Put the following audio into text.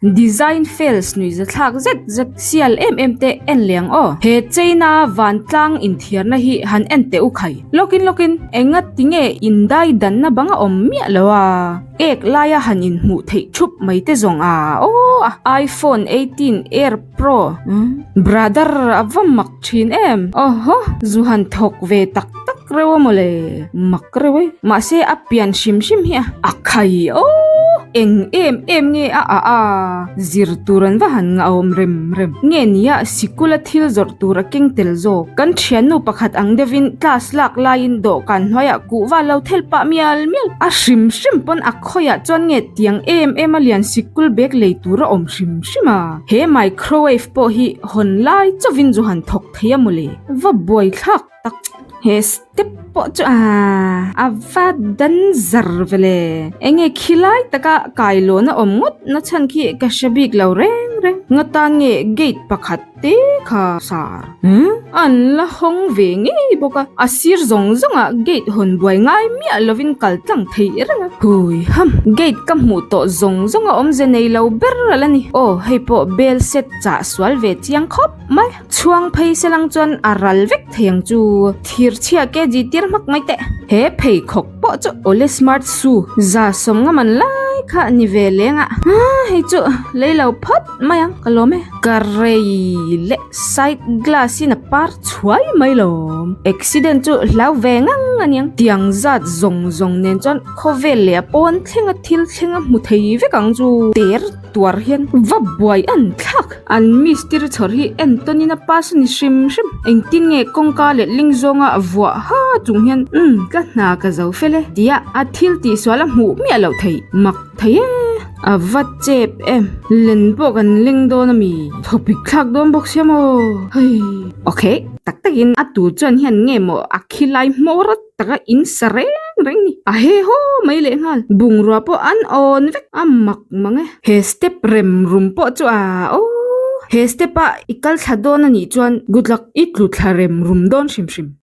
Design fails nuihzathlak zet zet sial em em te en leh ang aw. He China vantlang inthiarna hi han en teh u khai. Lawkin lawkin enga tinge indai danna bang a awm miah lo a, ek laia han inhmuh theih thup mai te zawng a aw a. Iphone 18 Air Pro brother a va mak thin em. Awhaw zu han thawk ve tak tak reuh a mawle mak reuh e mahse a pian hrim hrim hi a a khai aw eng em em nge a a a zir tur an va han ngahawm rem rem nge nia sikul a thil zawrh tur a keng tel zawk kan thiannu pakhat ang deuhin class lak laiin dawhkan hnuaiah kuhva lo thel pah mial mial a hrim hrim pawn a khawiah chuan nge tiang em em a lian sikul bag lei tur a awm hrim hrim a he microwave pawh hi hawn lai chauhin zu han thawk thei a mawle va buai thlak tak he step pawh chu aaa a va dan zar vele enge khilai taka kailawn a awm ngawt na chhan khi ka hre bik lo reng reng nga tan nge gate pakhat te kha sar umm an la hawng ve ngei bawk a a sir zawng zawng ah gate hawn buai ngai miah lovin kal tlang theih reng a hui ham gate ka hmuh tawh zawng zawng a awmze nei lo ber a la ni aw hei pawh bel set chah sual ve chiang khawp mai. Chhuang phei se lang chuan a ral vek thei ang chu. Thir chhia kg tir hmak mai teh. He pheikhawk pawh chu awle smart shoe za sawm nga man lai kha a ni ve leng a. Haa hei chu lei lo phawt mai ang ka lawm e. Ka rei leh side glass in a par chhuai mai lawm. Accident chu hlau ve ngang a niang. Tiang zat zawng zawng nen chuan khawvel leh a pawn thlenga thil thlenga hmu thei vek ang chu. Ter tuar hian va buai an thlak. An mistiri chhawr hi entawnin a pass a ni hrim hrim. Engtin nge kawngka leh ling zawnga a vuah ha chung hian umm ka hna ka zo fel e tia a thil tihsual a hmuh miah loh theih mak thei e. A va chep em. Len pawh kan leng dawn a mi. Thawpik thlak dawn bawk sia maw. Hei. Ok tak takin a tu chuan hian nge maw a khilai hmawr a taka in sa reng reng ni. A he haw mai leh nghal. Bungrua pawh an awn vek a mak mang e. He step rem rum pawh chu a aw. He step a i kal thla dawn a nih chuan good luck i tlu thla rem rum dawn hrim hrim.